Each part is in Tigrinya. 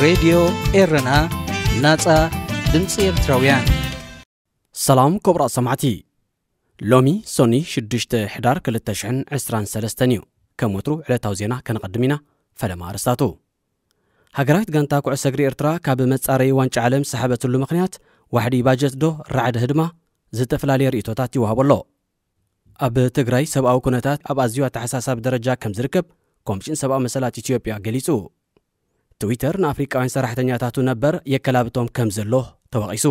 ሬድዮ ኤረና፣ ናጻ ድምጺ ኤርትራውያን። ሰላም ክቡራት ሰማዕቲ። ሎሚ ሶኒ ሽዱሽተ ሕዳር ክልተ ሽሕን ዕስራን ሰለስተን እዩ። ከም ወትሩ ዕለታዊ ዜና ከነቐድም ኢና። ፈለማ ኣርእስታቱ። ሃገራዊት ጋንታ ኩዕሶ እግሪ ኤርትራ ካብ መጻረዪ ዋንጫ ዓለም ዝሰሓበትሉ ምኽንያት ዋሕዲ ባጀት ዶ ራዕዲ ህድማ? ዝተፈላለየ ርእይቶታት ይወሃቦ ኣሎ። ኣብ ትግራይ ሰብኣዊ ኩነታት ኣብ ኣዝዩ ኣተሓሳሳቢ ደረጃ ከም ዝርከብ ኮሚሽን ሰብኣዊ መሰላት ኢትዮጵያ ገሊጹ። ትዊተር ንኣፍሪቃውያን ሰራሕተኛታቱ ነበር የከላብቶም ከም ዘሎ ተወቒሱ።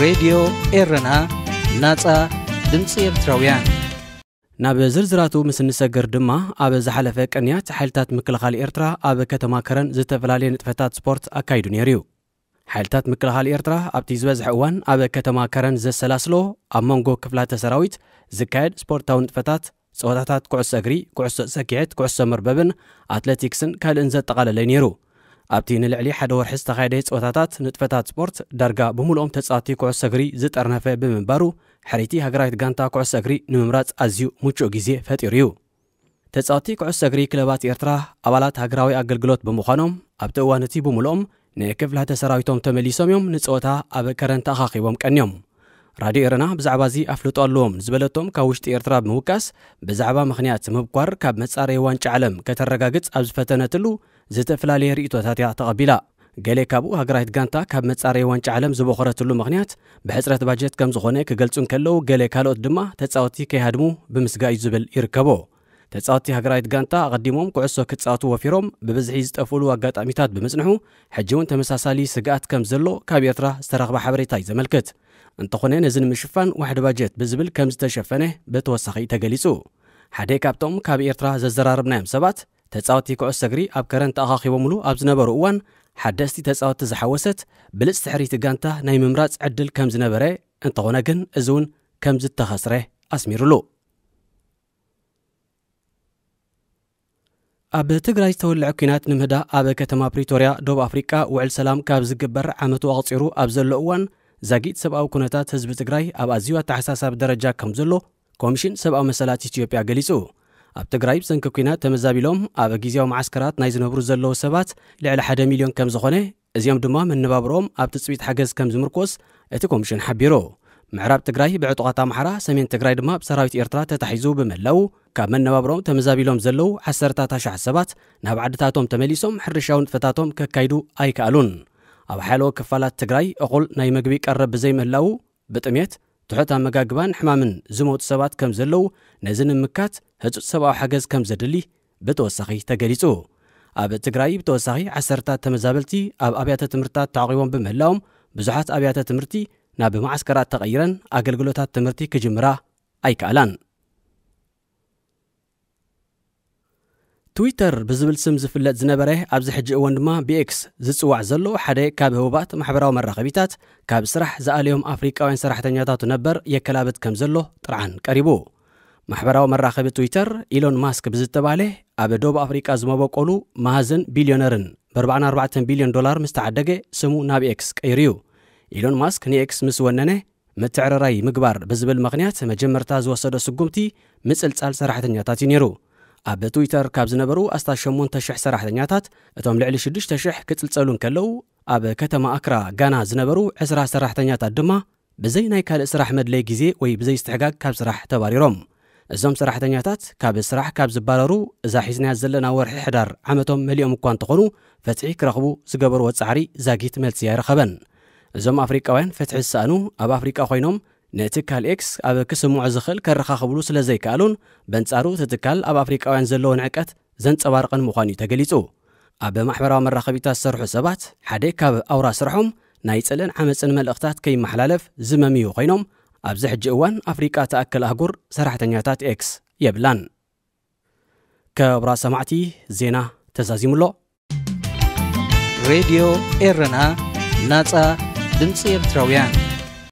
ሬድዮ ኤረና፣ ናጻ ድምጺ ኤርትራውያን። ናብ ዝርዝራቱ ምስ እንሰግር ድማ፣ ኣብ ዝሓለፈ ቅንያት ሓይልታት ምክልኻል ኤርትራ ኣብ ከተማ ከረን ዝተፈላለየ ንጥፈታት ስፖርት ኣካይዱ ነይሩ እዩ። ሓይልታት ምክልኻል ኤርትራ ኣብቲ ዝበዝሐ እዋን ኣብ ከተማ ከረን ዘሰላስሎ ኣብ መንጎ ክፍላተ ሰራዊት ዝካየድ ስፖርታዊ ንጥፈታት፣ ጸወታታት ኩዕሶ እግሪ፣ ኩዕሶ ሰኪዔት፣ ኩዕሶ መርበብን ኣትሌቲክስን ካልእን ዘጠቓለለ ነይሩ። ኣብቲ ንልዕሊ ሓደ ወርሒ ዝተኻየደ ጸወታታት፣ ንጥፈታት ስፖርት ዳርጋ ብምሉኦም ተጻወትቲ ኩዕሶ እግሪ ዝጠርነፈ ብምንባሩ፣ ሕርይቲ ሃገራዊት ጋንታ ኩዕሶ እግሪ ንምምራጽ ኣዝዩ ምቹእ ግዜ ፈጢሩ እዩ። ተጻወትቲ ኩዕሶ እግሪ ክለባት ኤርትራ ኣባላት ሃገራዊ ኣገልግሎት ብምዃኖም፣ ኣብቲ እዋን እቲ ብምሉኦም ንክፍላተ ሰራዊቶም ተመሊሶም እዮም ንጸወታ ኣብ ከረን ተኣኻኺቦም ቀንዮም። ራድዮ ኤረና ብዛዕባ እዚ ኣፍልጦ ኣለዎም ዝበለቶም ካብ ውሽጢ ኤርትራ ብምውቃስ፣ ብዛዕባ ምኽንያት ምብኳር ካብ መጻረዪ ዋንጫ ዓለም ከተረጋግጽ ኣብ ዝፈተነትሉ ዝተፈላለየ ርእይቶታት እያ ተቐቢላ። ገለ ካብኡ ሃገራዊት ጋንታ ካብ መጻረዪ ዋንጫ ዓለም ዝበኾረትሉ ምኽንያት ብሕጽረት ባጀት ከም ዝኾነ ክገልጹ እንከለዉ፣ ገለ ካልኦት ድማ ተጻወትቲ ከይሃድሙ ብምስጋእ እዩ ዝብል ይርከቦ። ተጻወትቲ ሃገራዊት ጋንታ ኣቐዲሞም ኩዕሶ ክጻወቱ ወፊሮም ብብዝሒ ዝጠፍእሉ ኣጋጣሚታት ብምጽንሑ፣ ሕጂ እውን ተመሳሳሊ ስግኣት ከም ዘሎ ካብ ኤርትራ ዝተረኽበ ሓበሬታ እዩ ዘመልክት። እንተኾነ ነዚ ንምሽፋን ዋሕዲ ባጀት ብዝብል ከም ዝተሸፈነ ብተወሳኺ ተገሊጹ። ሓደ ካብቶም ካብ ኤርትራ ዘዘራረብናዮም ሰባት፣ ተጻወትቲ ኩዕሶ እግሪ ኣብ ከረን ተኣኻኺቦምሉ ኣብ ዝነበሩ እዋን፣ ሓደስቲ ተጻወትቲ ዝሓወሰት ብልጽቲ ሕርይቲ ጋንታ ናይ ምምራጽ ዕድል ከም ዝነበረ፣ እንተኾነ ግን እዚ እውን ከም ዝተኸስረ ኣስሚሩሉ። ኣብ ትግራይ ዝተወልዐ ኲናት ንምህዳእ ኣብ ከተማ ፕሪቶርያ፣ ደቡብ ኣፍሪቃ፣ ውዕል ሰላም ካብ ዝግበር ዓመቱ ኣቕጺሩ ኣብ ዘሎ እዋን፣ ዛጊት ሰብኣዊ ኩነታት ህዝቢ ትግራይ ኣብ ኣዝዩ ኣተሓሳሳቢ ደረጃ ከም ዘሎ ኮሚሽን ሰብኣዊ መሰላት ኢትዮጵያ ገሊጹ። ኣብ ትግራይ ብሰንኪ ኲናት ተመዛቢሎም ኣብ ግዜያዊ መዓስከራት ናይ ዝነብሩ ዘለዉ ሰባት ልዕሊ ሓደ ሚልዮን ከም ዝኾነ፣ እዚኦም ድማ መነባብሮኦም ኣብ ትጽቢት ሓገዝ ከም ዝምርኮስ እቲ ኮሚሽን ሓቢሩ። ምዕራብ ትግራይ ብዕጡቓት ኣምሓራ፣ ሰሜን ትግራይ ድማ ብሰራዊት ኤርትራ ተታሒዙ ብምህላዉ፣ ካብ መነባብሮኦም ተመዛቢሎም ዘለዉ ዓሰርታት ኣሽሓት ሰባት ናብ ዓድታቶም ተመሊሶም ሕርሻዊ ንጥፈታቶም ከካይዱ ኣይከኣሉን። ኣብ ሓያሎ ክፋላት ትግራይ እኹል ናይ መግቢ ቀረብ ብዘይምህላዉ፣ ብጥሜት፣ ትሑት ኣመጋግባን ሕማምን ዝሞቱ ሰባት ከም ዘለዉ፣ ነዚ ንምምካት ህጹጽ ሰብኣዊ ሓገዝ ከም ዘድሊ ብተወሳኺ ተገሊጹ። ኣብ ትግራይ ብተወሳኺ ዓሰርታት ተመዛበልቲ ኣብ ኣብያተ ትምህርትታት ተዓቂቦም ብምህላዎም፣ ብዙሓት ኣብያተ ትምህርቲ ናብ መዓስከራት ተቐይረን ኣገልግሎታት ትምህርቲ ክጅምራ ኣይከኣላን። ትዊተር ብዝብል ስም ዝፍለጥ ዝነበረ፣ ኣብዚ ሕጂ እዋን ድማ ብኤክስ ዝጽዋዕ ዘሎ ሓደ ካብ ህቡባት ማሕበራዊ መራኸቢታት፣ ካብ ስራሕ ዝኣለዮም ኣፍሪቃውያን ሰራሕተኛታቱ ነበር የከላብት ከም ዘሎ ጥርዓን ቀሪቡ። ማሕበራዊ መራኸቢ ትዊተር፣ ኢሎን ማስክ ብዝተባህለ ኣብ ደቡብ ኣፍሪቃ ዝመበቆሉ መሃዝን ቢልዮነርን፣ ብ ኣርባዓን ኣርባዕተን ቢልዮን ዶላር ምስ ተዓደገ፣ ስሙ ናብ ኤክስ ቀይሩ እዩ። ኢሎን ማስክ ንኤክስ ምስ ወነነ፣ ምትዕርራይ ምግባር ብዝብል ምኽንያት መጀመርታ ዝወሰዶ ስጉምቲ ምጽልጻል ሰራሕተኛታት እዩ ነይሩ። ኣብ ትዊተር ካብ ዝነበሩ ኣስታት ሸሞንተ ሽሕ ሰራሕተኛታት፣ እቶም ልዕሊ ሽዱሽተ ሽሕ ክጽልጸሉ እንከለዉ፣ ኣብ ከተማ ኣክራ፣ ጋና ዝነበሩ ዕስራ ሰራሕተኛታት ድማ ብዘይ ናይ ካልእ ስራሕ መድለይ ግዜ ወይ ብዘይ ስትሕጋግ ካብ ስራሕ ተባሪሮም። እዞም ሰራሕተኛታት ካብ ስራሕ ካብ ዝባረሩ፣ እዛ ሒዝናያ ዘለና ወርሒ ሕዳር ዓመቶም መሊኦም እኳ እንተኾኑ፣ ፍትሒ ክረኽቡ ዝገበርዎ ጻዕሪ ዛጊት መልሲ ኣይረኸበን። እዞም ኣፍሪቃውያን ፍትሒ ዝሰኣኑ፣ ኣብ ኣፍሪቃ ኮይኖም ንትካል ኤክስ ኣብ ክስምዖ ዝኽእል ከረኻኽብሉ ስለ ዘይከኣሉን፣ በንጻሩ እቲ ትካል ኣብ ኣፍሪቃውያን ዘለዎ ንዕቀት ዘንጸባርቕን ምዃኑ እዩ ተገሊጹ። ኣብ ማሕበራዊ መራኸቢታት ዝሰርሑ ሰባት፣ ሓደ ካብ ኣውራ ስርሖም ናይ ጽልእን ዓመጽን መልእኽታት ከይመሓላለፍ ዝመምዩ ኮይኖም፣ ኣብዚ ሕጂ እዋን ኣፍሪቃ ትኣክል ኣህጉር ሰራሕተኛታት ኤክስ የብላን። ክቡራት ሰማዕቲ፣ ዜና ተዛዚሙ ኣሎ። ሬድዮ ኤረና፣ ናጻ ድምጺ ኤርትራውያን።